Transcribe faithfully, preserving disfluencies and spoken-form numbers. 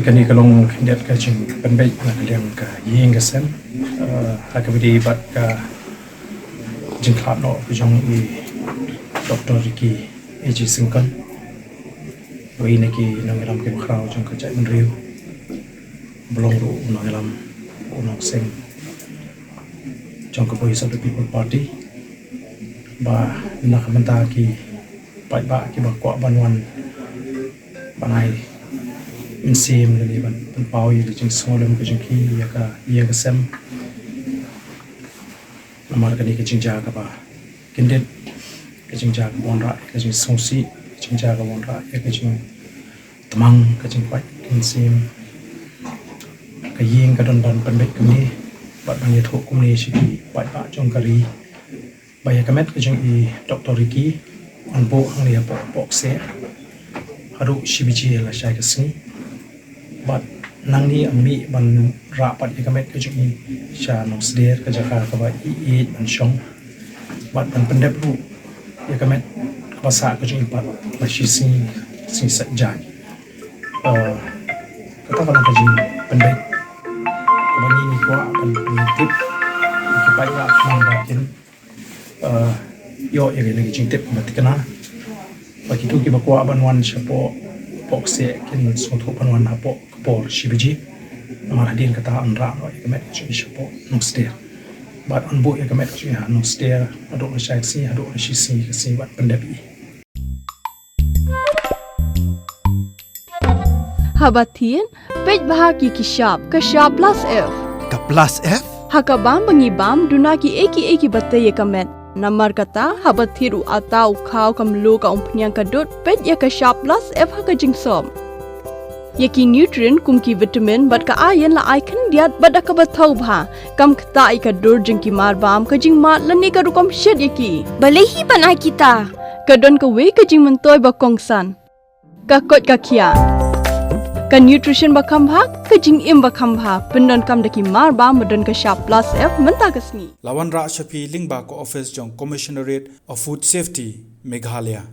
Kane ka long khyndiat ka jingpynbeit na ka liang ka ïing ka sem, eh, ha kaba ïadei bad ka jingkhlad noh ka jong i Doctor Ricky A J Syngkon, uwei na ki nongïalam kiba khraw jong ka jaitbynriew, ba long ruh u nongïalam, u nongseng jong ka Voice of the People Party, ba na ka bynta ki paidbah kiba kwah ban wan ban ai mynsiem lane ban pynpaw ïa ka jingsngewlem ka jong ki ïa ka ïing ka sem. Namar kane ka jingjia kaba kyndit, ka jingjia kaba wanrah ïa ka jingsngewsih, ka jingjia kaba wanrah ïa ka jingtmang, ka jingpait mynsiem. Ka ïing ka don ban pynbeit kumne bad ban ïathuh kumne sha ki paidbah jong ka ri ba ïa ka met ka jong i Doctor Ricky yn buh hangne hapoh Pohkseh haduh shi baje lashai ka sngi. Bad nangne yn mih ban rah pat ïa ka met ka jong i sha Nongsder, ka jaka kaba i ïeit ban shong, bad ban pyndep ruh ïa ka met kaba sah ka jong i pat la shi sngi, sngi Saitjaiñ. Eh, kata ka long ka jingpynbeit kaba ngi ngi kwah ban pyntip ïa ki paidbah khnang ba kin, eh, ïoh ïa kane ka jingtip ba thikna, ba kito kiba kwah ban wan shapoh Pohkseh kin sngewthuh ban wan hapoh ka por shi baje. Namar hadien kata yn rah noh ïa ka met ka jong i shapoh Nongsder. Bad yn buh ïa ka met ka jong i ha Nongsder haduh lashai ka sngi, haduh la shi sngi ka sngi bad pyndep i. Haba thied, peit bha ki ki shap, ka shap plus F. Ka plus F? Ha ka bam ba ngi bam, duna kiei kiei kiba tei ïa ka met. Namar kata, haba thied u atta, u khaw, ka mluh, ka umphniang, ka dud, peit ïa ka shap plus F ha ka jingsop. Ïa ki nutrient kum ki vitamin bad ka iron la ai khyndiat bad da kaba thaw bha. Kam ktah ïa ka dur jong ki marbam, ka jingmad lane ka rukom shet ïa ki. Balei hi ban ai kita? Ka don kawei ka jingmyntoi ba kongsan. Ka koit ka khiah. Ka nutrition ba kham bha, ka jingim ba kham bha. Pyndonkam da ki marbam ba don ka shap plus F mynta ka sngi. La wanrah sha phi lyngba ka office jong Commissionerate of Food Safety, Meghalaya.